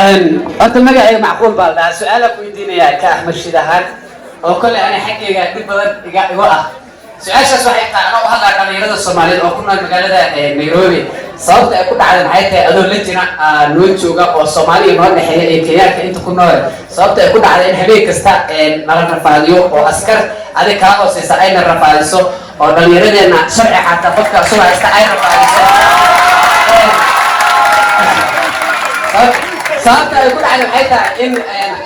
Horta magacayga Macquul baa la dhahaa. Su-aalaa ku weydiinayaa ka Axmed Shid ahaan, oo kolley ana xaggayga dhib badan iga igu ah. Su-aashaas waxay tahay, anoo u hadlaa dhalinyarada Soomaaliyeed oo ku nool magaalada Nairobi, sababta ay ku dhacday maxay tahay, adoo la jira noo jooga oo Soomaaliya noo dhexeeya ee Kenyaanka inta ku nool, sababta ay ku dhacday in habeen kasta nala rafaadiyo oo askar adig kaa hooseysa ayna rafaadiso, oo dhalinyaradeenna sharci xataa qofka asugoo haysta ay rafaadiso? Sababta ay ku dhacday maxay tahay in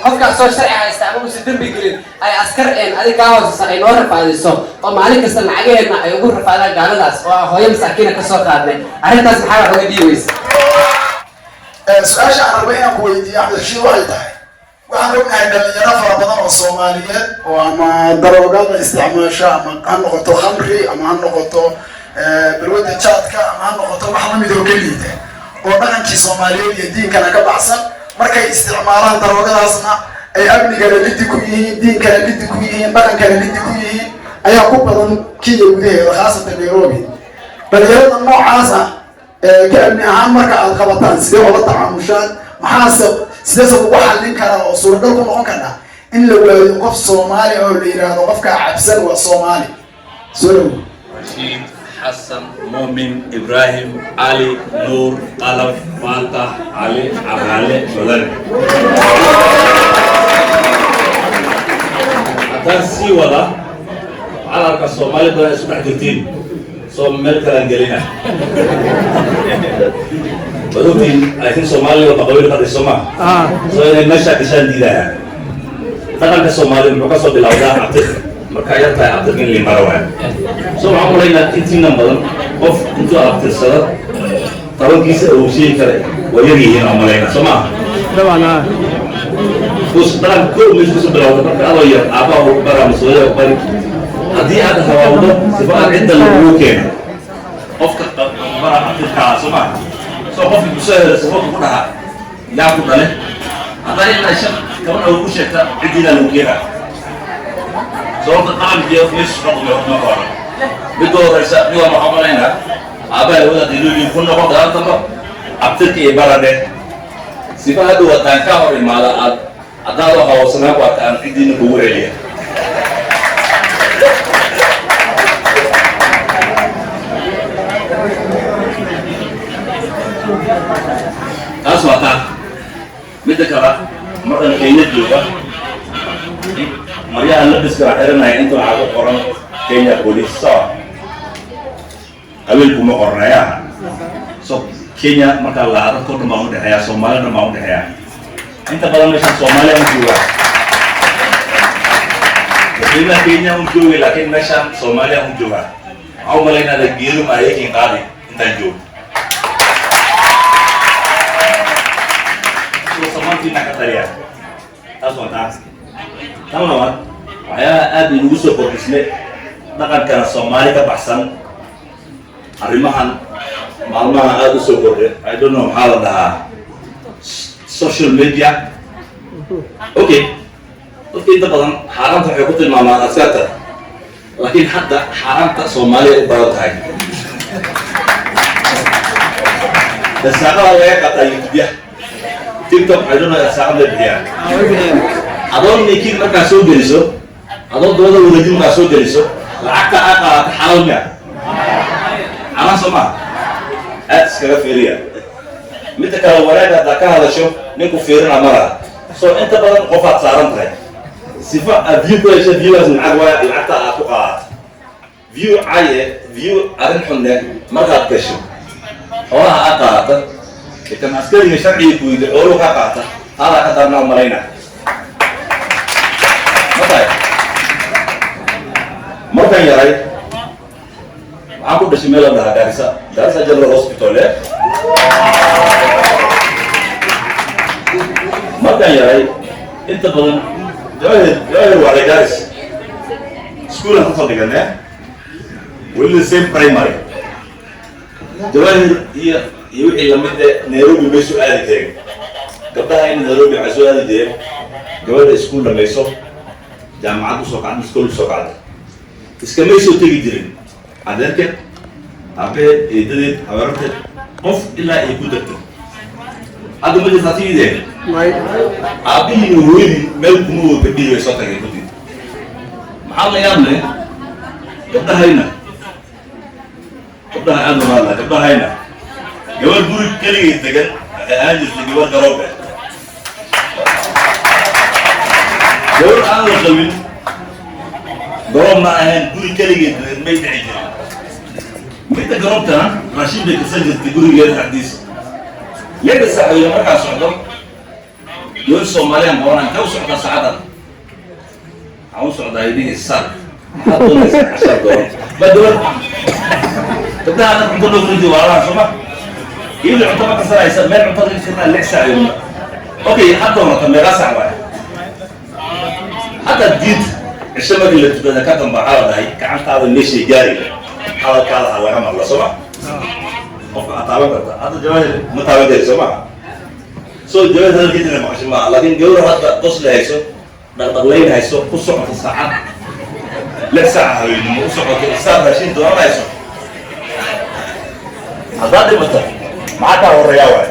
qofka soo sharci haysta ama uusan dembi gelin ay askar adig kaa hooseysa ay noo rafaadiso, oo maalin kasta lacagaheedna ay ugu rafaadaan gaaladaas oo aan hooyo masaakiina ka soo qaadnay? Arrintaas maxaa wax uga dhiibaysa? Su-aasha aan rabo inaan ku weydiiyo, Axmed Rashiid, waxay tahay: waxaan ognahay dhalinyaro fara badan oo Soomaaliyeed oo ama daroogada isticmaasha, ama ha noqoto khamri, ama ha noqoto balwadda jaadka, ama ha noqoto wax lamid oo ka liita oo dhaqankii Soomaaliyeed iyo diinkana ka baxsan. Markay isticmaalaan daroogadaasna ay amnigana lidi ku yihiin, diinkana lidi ku yihiin, dhaqankana lidi ku yihiin ayaa ku badan Kenya gudaheeda, khaasatan Nairobi. Dhalinyarada noocaas ah ka amni ahaan marka aad qabataan, sidee oola tacaamushaan? Maxaase sideese kugu xallin karaa oo suuragal ku noqon kartaa in la waayo qof Soomaali oo la yidhaahdo qofkaa cabsan waa Soomaali? Soo dhawo. Rashiid Xasan Muumin Ibraahim Cali Nuur Qalaf Faatax Cali Caraale Badane. Haddaan sii wada, waxaan arkaa Soomaali badan isu dhex jirtiin, soo meel kalaan gelina. Waad ogtiin, laakiin Soomaaliya waa qabiil ka dhiso ma soo inay meeshaa gashaan diidaya. Dhaqanka Soomaaliya muxuu ka soo bilowdaa? Abtir. Markaa yar tahay abtirka in limara waay. So waxaan malaynaa intiinan badan qof intuu abtirsado tabankiisa uu sheegi kara waa yar yihiin oo malayna, soo maaha? Dhaqanka kow meesha kusoo bilowda marka adoo yar aabbaha uu bara masooyada bari. Haddii aad hawaawdo, sifa aad cidda lagugu keeno qofka bara abtirkaa, soo maaha? Soo qofki kusoo helo sababta ku dhaha yaa ku dhale, haddaa ilaa shan toban awood ku sheegta, ciddiidaa lagu keenaa. Sababta dhaqankiyo meesha ka dhumay horta marka hore. Midda horeysa mid waa maxaa malaynaa aabbaha wadaad ilooyin ku noqon gadaal dambe abtirka iyo baradhe, sifa hadhow haddaan ka hor imaada aad haddaad hawsanaan ku arka aan ciddiina kugu celiya. Taas waa taa. Midda kale, markan Kenya jooga, maryaha labiska la xiranaya inta waxaa ku qoran Kenya Police. So qabiilkuma qornaya. So Kenya markaa lahaa dadkao dhan baan udhexeeya, Soomaali dhan baan udhexeeya. Inta badan meeshan Soomaaliya u joogaa, dadweynaha Kenya u joogay, laakiin meeshaan Soomaaliya u joogaa. Waxaan u malaynaa la geedo ma ayakin qaadi intaan joogo. Samaantiina ka taliya. Taas waa taas. Tan labaad, waxyaabaha aad inugu soo kordhisnay dhaqankana Soomaali ka baxsan, arrimahan maalmaha aada u soo kordhay, I don't know maxaa la dhahaa, social media. Okay, dadka inta badan xaaraanta waxay ku tilmaamaan askarta, laakiin hadda xaaraanta Soomaaliya u badan tahay. Dasaaqada laga qataa YouTube, TikTok, I don't know, dasaaqada la bixiyaan. Adoo ninkiin markaa soo geliso, adoo dabada wareejin markaa soo geliso, lacagta aa qaadata xalaal miya? Xaraan soo maha? Aad iskaga fiiriya. Midda kale, wanaag haddaa ka hadasho, ninku fiirina ma laha. So inta badan qofaad saaran tahay sifa aad view ku hesha, viewgaas lacag waaya, lacagta aad ku qaadato. View caye, view arrin xunne markaad gasho, xoolaha aad qaadata, ikan askariga sharciga ku yidhi xooluhu ka qaata, taadaa ka darnaa u malayna ma tahay. Markaan yaray waxaan ku dhashay meel la dhahaa Gaarisa, Gaarisa General Hospital. Markaan yaray inta badan Jawahir, Jawahir waa Gaaris schoolan kusoo dhiganee, weli the same primary. Jawahir iyo wixii lamid eh Nairobi may soo aadi jireen. Gabdhaha in Nairobi waxay soo aadi jireen gabadha iskuul dhamayso, jaamacad usoo kacda, iskool usoo kacda, iskamay soo tegi jirin. Adeerkeed, aabaheed, eedadeed, haweerarteed, qof ilaa ay ku degto. Hadda ma jirtaa tiidee? Aabbihii iyo hooyadii meel kuma oo gabdhihii way soo tageen guddi. Maxaa la yaab leh? Gabdhahayna, gabdhaha aad uga hadlaa, gabdhahayna gabar guri keligay degan waxay ahaan jirtay gabar garoob ah. Gabar aan la qabin garoob ma ahayn, guri keligeed degan may dhici jirin. Midda garoobtana raashin bay karsan jirtay gurigeeda xagdiisa. 6da saaxweyne markaa socdo, gabar Soomaaliyaan qabanaa. Intee u socdaa saacadan? Waxaan u socdaa idhihi sar. Maxaad doonaysaa? Cashaa dooran ma gabar. Gabdhaha dad cunto loo kori jiro walaalaha sooma iyadoo cunto ma karsanaysa meel cunto laga karnaa 6 saac weyn. Okay, ha doonata meeqa saac waay? Hadda diinta cisho markii la tukada ka damba waxaa la dhahay gacantaada meeshay gaari, hadalkaada ha laga maqla, sooma? Qofka aad taaban karta hadda jawaahir ma taaban kari, sooma? So jawaahir hadalkeeda inay maqasho maaha, laakiin gawra hadda qosli hayso, dhaqdhaqlayn hayso, ku socoto saacad 6 saac haweenimo u socoto isaar raashin doonanayso, haddaad dhimata maxaa kaa horeeyaa waay?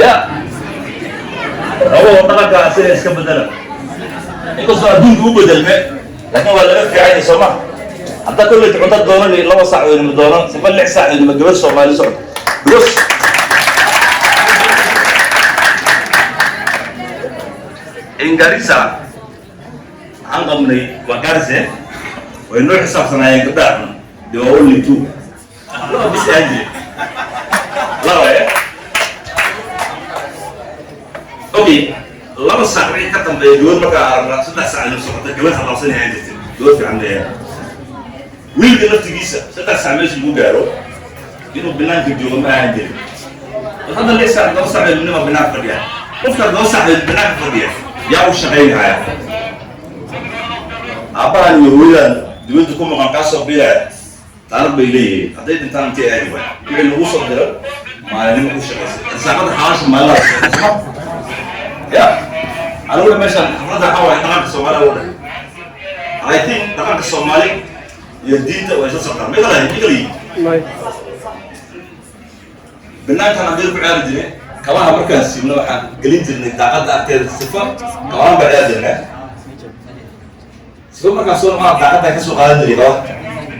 Ya rabo dhaqanka asiga iska bedela, inkastoo adduunka u bedelme, laakiin waa laga fiican yahay, sooma? Haddaa kolleyta cunto doonan 2 saac weynima doonan sifa 6 saac weynima gabar Soomaali socdo, because in Garissa waxaan qabnay waa Garissa way noo xisaabsanaayeen gabdhaha xun. They were only two, laba bis ahaan jire, laba. Okay, 2 saac wixii ka dambeeya gabar markaa aragna 3 saac ina socota, gabar halaabsan ahaan jirtay, gabar fiican leeyahay. Wiilka naftigiisa 3 saac meesha lagu gaaro inuu banaanka joogo ma ahaan jirin. Bal hadda 6 saac, 2 saac nima banaanka fadhiya. Qofka 2 saac banaanka fadhiya yaa u shaqaynaya? Aabbahan iyo hooyadan dibadda ku maqan kaa soo bilaya taarad bay leeyihiin. Hadday dhintaan intay aadi waay wixii lagu soo diro maalinimo ku shaqaysay, irsaaqada xalaasha maalinlaha shaqaysa ya. Aniguna meeshaan xafladda waxaa waaye dhaqanka Soomaaliya lagu dhahay. I think dhaqanka Soomaali iyo diinta way isla socdaan. May kala may kala yihiin? Banaankan haddii ku ciyaari jiray kabaha markaan siibno, waxaan gelin jirnay daaqadda agteeda. Sifa kabahan baa ciyaari jirnay, sifa markaan soo noqona daaqadda ka soo qaadan jiray kabaha,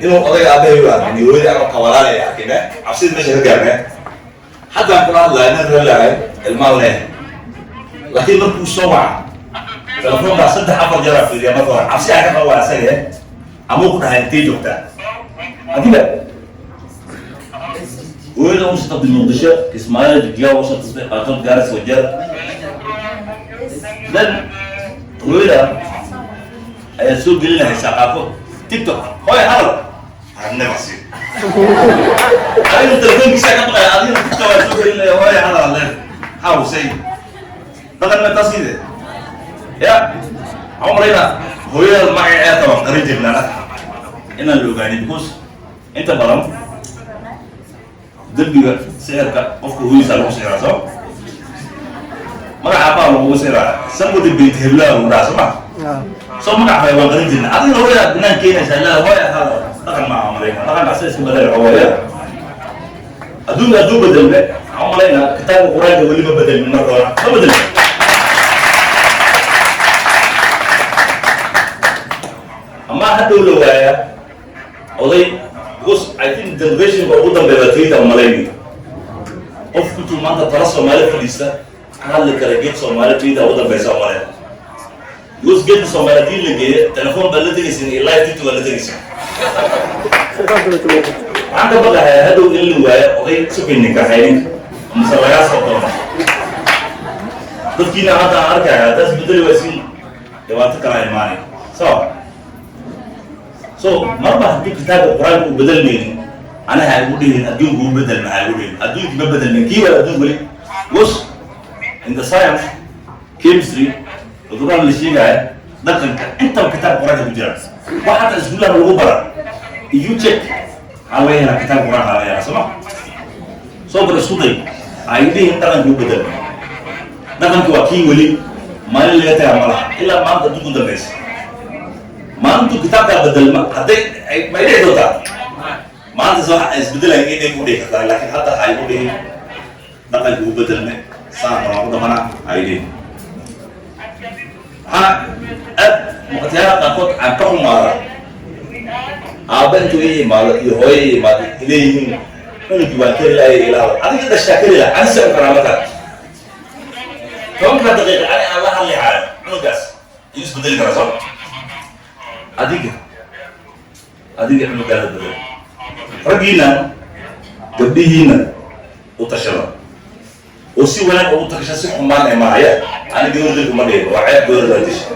inuu odayga aabbahay u arkin iyo hooyadii anoo kabalaanay arkine, cabsida meesha ka gaarnay. Haddaan kula hadlaya nin reer ilmaan leh, laakiin markuu soo waca telefoonkaa saddex afar jeer aa fiiriya. Marka hore cabsi aa ka qaba asaga amuu ku dhahay intee joogtaa adiga. Hooyada u shaqatay Muqdisho, Kismaayo, Jigjiga u shaqatay, qaarkood Gaaris, Wajeer. Then hooyada ayaa soo gelinaysaa qaarkood TikTok, "Hooy hadal." I've never seen. Adiga telefoonkiisa ka baqaya, adiga TikTok ayaa soo gelinaya, "Hooy hadal." Leen how say dhaqan ma taas ide ya? Waxaan umalaynaa hooyada magaceeda taban qarin jirnaa anaga inaan la ogaanin, because inta badan dembiga sixirka qofka hooyadiisa lagu sixiraa, soo magaca abbaa lagugu sixiraa. Somebody bint heblaha lagu dhaha, soo ma? Soo magaca hooya waan qarin jirna. Adigana hooyada binaan keenaysaa, leeda "Hooya hadal." Dhaqan maaha malayna, dhaqanka sida iska bedel hooya. Adduunka hadduu bedelme, waxaan umalaynaa kitaabka Qur-aanka weli ma bedelmin. Marka hore ma bedelmin. Ama hadhow la waaya oday, because I think generationka ugu dambeeya tayda malayni qof intuu maanta tala Soomaali fadhiista ka hadli kara geed Soomaali tayda ugu dambeysa malay, because geedka Soomaali haddii la geeyo telefoon baad la tegaysin iyo live TikTok baad la tegaysin. Waxaan ka baqayaa hadhow in la waayo oday sukayninka hayninka mise lagaa soo doono. Dadkiina hadda aan arkaya haddaas bedeli waysin, dhibaato kala imaanay. So marba haddii kitaabka Qur-aanka uu bedelmaynin, anaha igu dhihin adduunku u bedelma, ha igu dhihin adduunki ma bedelmin. Kii waa adduun weli was in the science, chemistry, cudurrada la sheegaya, dhaqanka, intaba kitaabka Qur-aanka ku jira. Wax hadda iskuullaha lagu bara, if you check, waxaa laga helaa kitaabka Qur-aanka laga helaa, soo ma? Soo bar isku day ha igu dhihin dhaqanki u bedelma. Dhaqanki waa kii weli, maalin laga tagaa ma laha ilaa maanta adduunku dambeysa. Maalintuu kitaabkaa bedelma hadday may dhici doontaa maanta soo isbedelaya inay ku dhihi kartaa, laakiin hadda ha igu dhihin. Dhaqanka u bedelne saan rabaa u dhaqanaa ay leeyihin. Waxaa aad waqtiyaha qaarkood aan ka xumaada aabba intuu ii imaado iyo hooyo ii imaado, leeyihiin cunugii waan kari lahay ilaaba adiga dhashaa kari laha ani se u karaa. Markaa 10-ka daqiiqa ani aan la hadli haayo cunugaas ayuu isbedeli karaa. Soo adiga cunugaada bedel. Raggiina gabdhihiina u tashada oo si wanaag ugu tasha, si xumaan ee maaya. Ani gabar uma dhihin, waa ceeb gabar disha.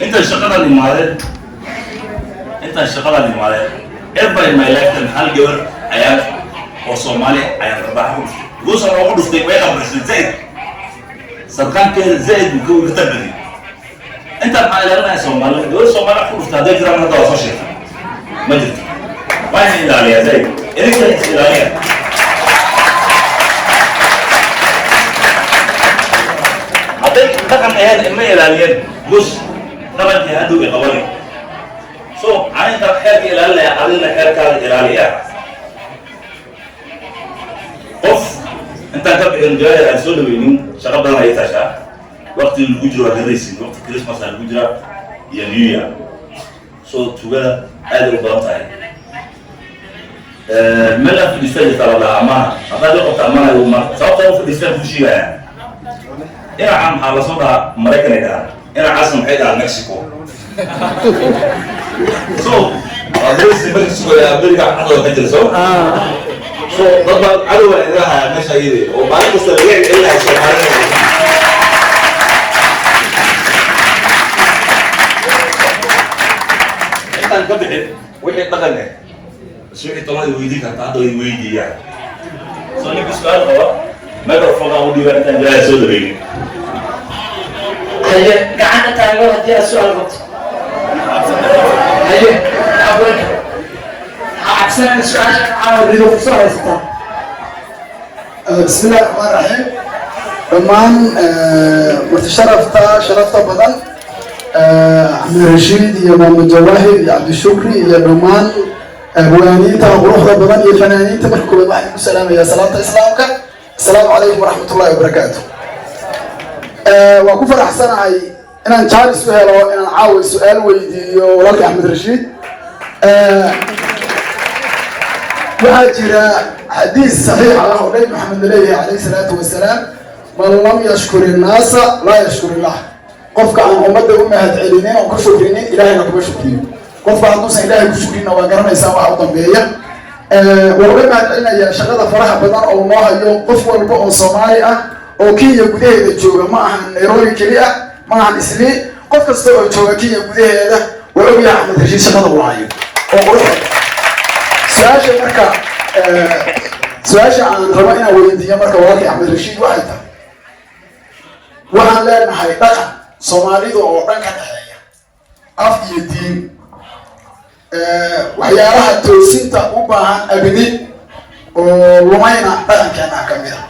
Intaan shaqadan imaadeen, intaan shaqadan imaadeen, ever in my lifetime hal gabar ayaan oo Soomaali ayaan rabaaxa ku dhuftay. Guusan oo ku dhuftay way qabrisay zaid, sarkaankeeda zaid buu ka tabadiyay. Intaan maxaa ilaalinaya Soomaalida? Gabar Soomaali ku dhuftay hadday jiraan hadda waa soo sheegtay, ma jirto. Waa in ilaaliyaa zaid, idinkana is ilaaliya. Hadday dhaqan ahayn ima ilaaliyeen gus dhaqankii hadhow i qabani. So aninta xeerka ilaalinaya, adigna xeerkaada ilaaliya. Qof intaan ka bixin jawaahir aan soo dhaweynin, shaqo badan ayay tashaa. Waqti lagu jiro waa garanaysin, waqti Christmas aa lagu jiraa iyo New Year, so tugada aad ay u badan tahay. Meel aan fadhiistaa jirta la dhahaa amaana. Haddaad ii qabta amaana ma sababta u fadhiistaan kuu sheegaya. Dhinacan maxaa lasoo dhahaa? Maraykan ay dhahaan. Dhinacaasna maxay dhahaan? Mexico. So waa garaysi, Mexico iyo America cadow ka jira. So dad baa cadow baa inaga hayaa meesha iyadii oo maalin kasta laga celcelinayo Soomaalida. Intaan ka bixin wixii dhaqan eh bas, wixii tolada weydiin karta hadda way weydiiyaan. So ninka su-aal qaba microphone aan u dhiibaa intaan jaaha soo dhaweynin. Haye, gacanta taago haddii aad su-aal qabto. Haye, haweenka ha cabsanana, su-aasha caawa rido kusoo haysataa. بسم الله الرحمن الرحيم. Dhammaan marti sharafta sharafta badan, Axmed Rashiid iyo Maamud Jawaahir iyo Cabdishukri iyo dhammaan abwaaniinta quruxda badan iyo fanaaniinta, marka koowaad waxaan ku salaamayaa salaamta Islaamka: asalaamu calaykum waraxmat ullahi wabarakaatu. Waan ku faraxsanahay inaan chance u helo inaan caawa su-aal weydiiyo walaalka Axmed Rashiid. Waxaa jira xadiis saxiix ah oo Nabi Maxamed leeyahay calayhi salaatu wasalaam: "Man lam yashkur innaasa laa yashkur illah." Qofka aan ummadda u mahad celinin oon ku shukrinin, Ilahayna kuma shukriyo. Qofka hadduusan Ilaahay ku shukrinna, waa garanaysaa waxa u dambeeya. Waa uga mahad celinayaa shaqada faraha badan oo noo hayo. Qof walba oo Soomaali ah oo Kenya gudaheeda jooga, ma ahan Nairobi keli ah, ma ahan Islii, qof kasta oo jooga Kenya gudaheeda waa ogyahay Axmed Rashiid shaqada uu hayo oo quruxda. Su-aasha marka, su-aasha aan rabo inaan weydiiyo marka walaalkay Axmed Rashiid waxay tahay: waxaan leenahay dhaqan Soomaalida oo dhan ka dhexeeya, af iyo diin. Waxyaalaha toosinta u baahan abidi oo lumayna dhaqankeena ka mid a.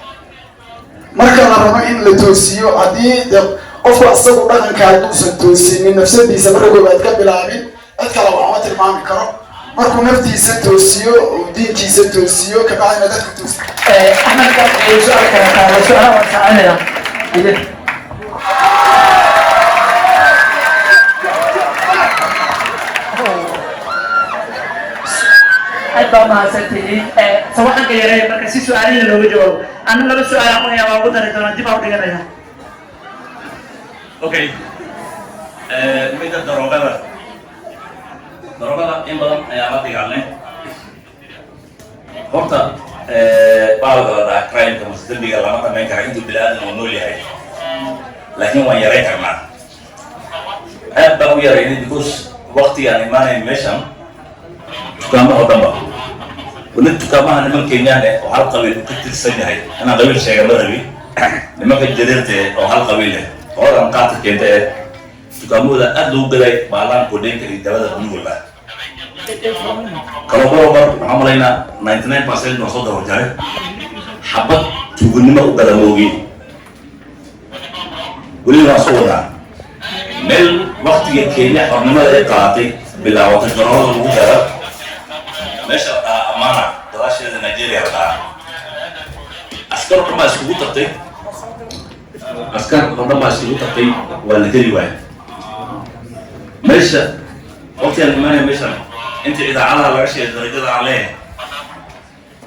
Marka la rabo in la toosiyo, haddii de qofku asagu dhaqanka hadduusan toosinin, nafsadiisa marka koobaad ka bilaabin, cid kale waxma tilmaami karo. Markuu naftiisa toosiyo oo diinkiisa toosiyo, kabacdina dadku toosiyo. Axmed, su-aal kale taalo, su-aalaha waan saacinaya. Haye. Aad baa mahadsantihiin. Sawaxanka yareeya marka si su-aalihii looga jawaabo. Anna laba su-aal aan qonaya, waa ugu dari doonaa, dib aan u dhiganaya. Okay, midda daroogada in badan ayaa la dagaalnay. Horta baalka la dhahaa crimeka mase dembiga lama dhamayn kara intuu bini aadan oo nool yahay, laakiin waan yarayn karnaa. Aad baan u yaraynay because waqtigaan imaanayn meeshan dukaamaha oo dhan ba weli dukaamaha niman Kenyaan eh oo hal qabiil ka tirsan yahay, inaan qabiil sheega ma rabi, nimanka Jareerta eh oo hal qabiil leh, qoladan qaadka keenta ee dukaamahooda aad loogu gaday baalaan kodeenka iyo dabada buluugga ah kalobaro. Waxaan malaynaa 99% waa soo dabar jaray, xabad tuuganimo u gada moogi. Weli waan soo wadaa meel waktiga Kenya xornimada ay qaadatay bilaabatay garoonada lagu gada, meesha la dhahaa Amana, gadaasheeda Nigeria la dhahaa. Askar oo dhan baa iskugu tagtay, askar oo dhan baa iskugu tagtay, waa la geli waaya meesha. Waqtigaan imaanaya meeshan, inta idaacadaha laga sheegay darajada aan leeyahay,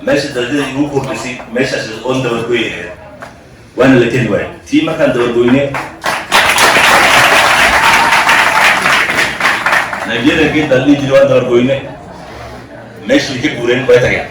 meesha darajada igu kordhisay meeshaas oon dabargoy ahayd, waana la keli waaya. Tii markaan dabargoyne, Nigeria Gate baa la dhihi jiray, waan dabargoyne, meeshii ka guureen, way tageen.